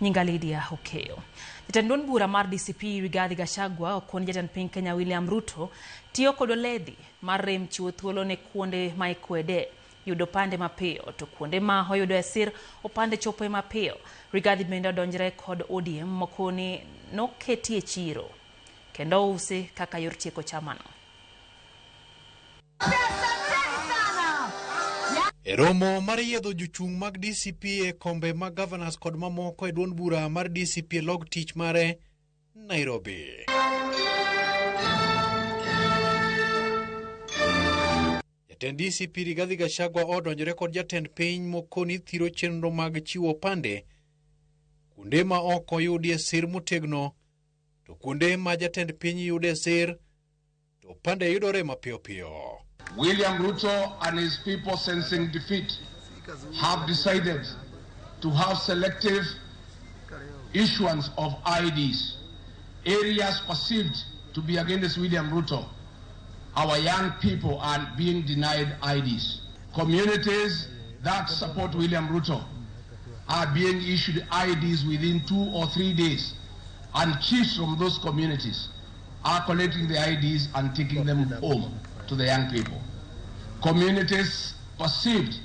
Nyinga Lydia Okeyo. Jatend duond bura mar DCP Rigathi Gachagua okoni jatend piny Kenya William Ruto tiyo kod oledhi mar rem chiwo thuolo ne kuonde ma ikwede yudo opande mapiyo to kuonde ma oyudoe sir opande chopoe mapiyo. Rigathi bende odonjre kod ODM mokoni noketie chiro kendo ousi kaka yor tieko chamano. E romo mar yiedho jochung' mag DCP e kombe mag governors kod mamoko e duond bura mar DCP e log tich mare Nairobi. Jatend DCP Rigathi Gachagua odonjore kod jatend piny mokoni thiro chenro mag chiwo opande kuonde ma ok oyudie sir motegno to kuonde ma jatend piny yude sir to opande yudore mapiyo piyo. William Ruto and his people sensing defeat have decided to have selective issuance of IDs. Areas perceived to be against William Ruto, our young people are being denied IDs. Communities that support William Ruto are being issued IDs within 2 or 3 days, and chiefs from those communities are collecting the IDs and taking them home to the young people. Communities perceived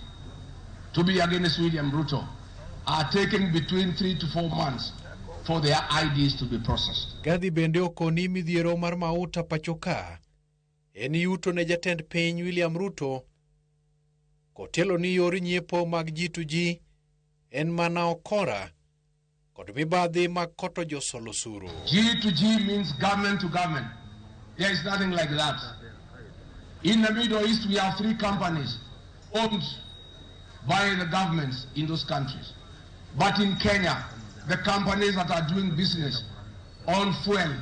to be against William Ruto are taking between 3 to 4 months for their IDs to be processed. Rigathi bende okoni midhiero mar mauta pacho ka en yuto ne jatend piny William Ruto kotelo ni yor nyiepo mag G2G en mana okora kod mibadhi mag koto josol osuru. G to G means government to government. There is nothing like that. In the Middle East, we have three companies owned by the governments in those countries. But in Kenya, the companies that are doing business on fuel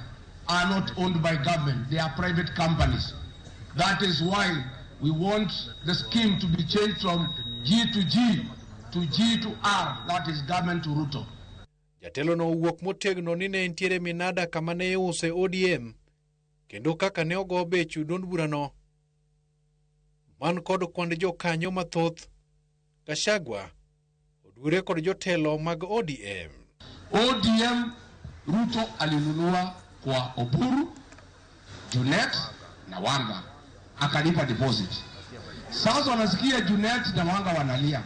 are not owned by government. They are private companies. That is why we want the scheme to be changed from G to G to G to R, that is government to Ruto. Jatelo no owuok motegno ni ne nitiere minada kama ne iuse ODM kendo kaka ne ogo bech duond burano man kod kwand jokanyo mathoth. Gachagua odure kod jotelo mag ODM. ODM Ruto alinunua kwa Oburu, Junet na Wanga akalipa deposit. Sasa wanasikia Junet na Wanga wanalia,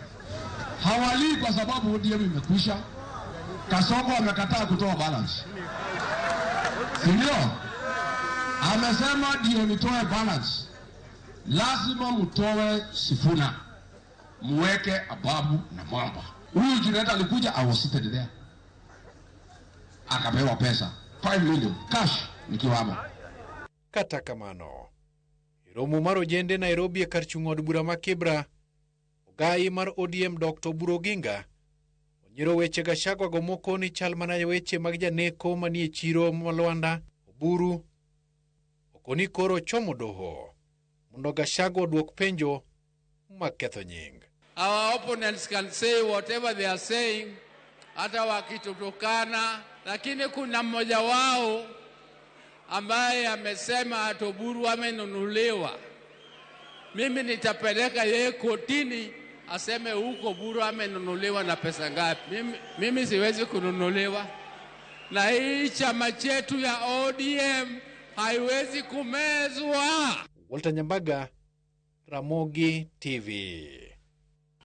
hawalii kwa sababu ODM imekwisha. Kasongo amekataa kutoa balance, si ndio? Amesema ndio nitoe balance, lazima mtoe Sifuna, muweke Ababu na Mwamba. Huyu Junet alikuja, I was seated there, akapewa pesa 5 million cash nikiwa hapa. Kata kamano, e romo mar ojende Nairobi e kar chung' od bura ma Kibra, ogai mar ODM Dr. Oburu Oginga onyiero weche Gachagua go moko ni chal mana weche mag janeko manie chiro ma Lwanda. Oburu okoni koro chomo doho mondo Gachagua oduok penjo mag ketho nying. Our opponents can say whatever they are saying, hata wakitutukana, lakini kuna mmoja wao ambaye amesema ati Oburu amenunuliwa. Mimi nitapeleka yeye kotini aseme huko Oburu amenunuliwa na pesa ngapi. Mimi siwezi kununuliwa, na hii chama chetu ya ODM haiwezi kumezwa. Walter Nyambaga, Ramogi TV.